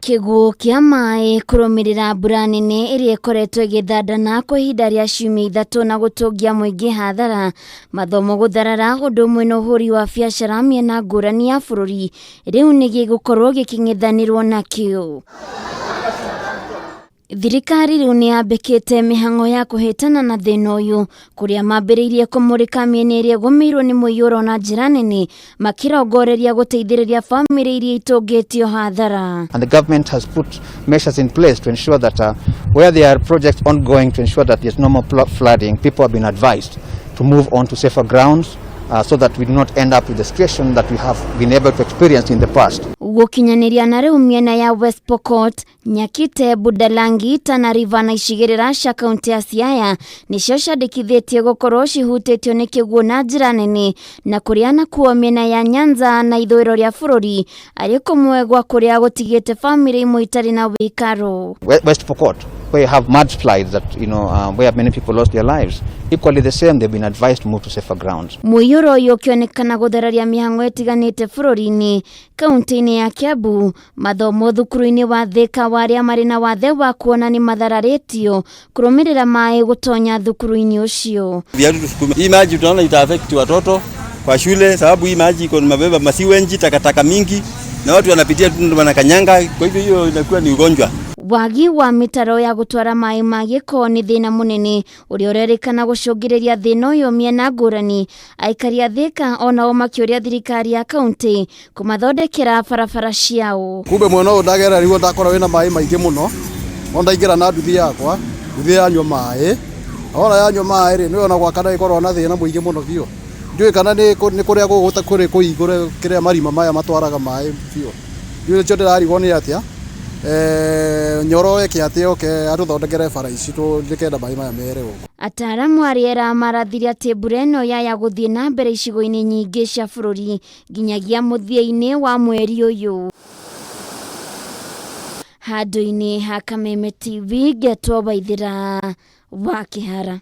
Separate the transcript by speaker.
Speaker 1: Kĩguũ kĩa maĩ kũrũmĩrĩra mbura nene ĩrĩa ĩkoretwo ĩgĩthandana kwa ihinda rĩa ciumia ithatũ na gũtũngia mũingĩ hathara, mathomo gũtharara ũndũ ũmwe na ũhũri wa biacara mĩena ngũrani ya bũrũri rĩu nĩ gĩgũkorwo gĩkĩng'ethanĩrwo nakĩo. Thirikari rĩu nĩ yambĩkĩte mĩhang'o ya kũhĩtana na thĩna ũyũ kũrĩa mambĩrĩirie kũmũrĩka mĩena ĩrĩa ĩgũmĩirwo nĩ mũiyũro na njĩra nene makĩrongoreria gũteithĩrĩria bamĩrĩ iria itũngĩtio hathara.
Speaker 2: And the government has put measures in place to ensure that where there are projects ongoing to ensure that there's no more flooding, people have been advised to move on to safer grounds so that we do not end up with the situation that we have been able to experience in the past.
Speaker 1: Gũkinyanĩria na rĩu mĩena ya West Pokot, Nyakite, Budalangi, Tana River na icigĩrĩra cia kaunti ya Siaya nĩcio ciandĩkithĩtie gũkorwo cihutĩtio nĩ kĩguũ na njĩra nene, na kũrĩa nakuo mĩena ya Nyanza na ithũĩro rĩa bũrũri arĩ kũmwe gwa kũrĩa gũtigĩte bamĩrĩ imwe itarĩ na wĩikaro.
Speaker 2: West Pokot, where you have mudslides that, where many people lost their lives. Equally the same, they've been advised to move to safer grounds.
Speaker 1: Mũiyũro ũyũ ũkĩonekana gũthararia mĩhang'o ĩtiganĩte bũrũri-inĩ, kaunti-inĩ ya Kiambu, mathomo thukuru-inĩ wa Thika wa arĩa marĩ na wathe wa kuona nĩ mathararĩtio kũrũmĩrĩra maĩ gũtonya thukuru-inĩ ũcio.
Speaker 3: Viatu tusukume. Hii maji tunaona ita affect watoto kwa shule sababu hii maji iko mabeba masiwenji, takataka mingi na watu wanapitia tu wanakanyanga, kwa hivyo hiyo inakuwa ni ugonjwa.
Speaker 1: Wagi wa mĩtaro ya gũtwara maĩ ma gĩko nĩ thĩna mũnene ũrĩa ũrerĩkana gũcũngĩrĩria thĩna ũyũ mĩena ngũrani. Aikari a Thika onao makĩũria thirikari ya kaunti kũmathondekera barabara ciao.
Speaker 4: Kumbe mwena ũyũ ndagera nĩguo ndakora wĩna maĩ maingĩ mũno, no ndaingĩra na nduthi yakwa, nduthi yanyua maĩ, wona yanyua maĩ rĩ, nĩwona gwaka no ĩkorwo na thĩna mũingĩ mũno biũ. Ndiũĩ kana nĩ kũrĩa gũgũ kũrĩ kũhingũre kĩrĩa marima maya matwaraga maĩ biũ. Ndiũĩ nĩkĩo ndĩrarigwo nĩ atĩa, Nyoro eke atĩa oke atũthondekere bara ici nĩkenda maĩ maya mere gũkũ.
Speaker 1: Ataaramu a rĩera marathire atĩ mbura ĩno yaya gũthiĩ na mbere icigo-inĩ nyingĩ cia bũrũri nginyagia mũthia-inĩ wa mweri ũyũ. Handũ-inĩ ha Kameme TV ngetwo Waithĩra wa Kĩhara.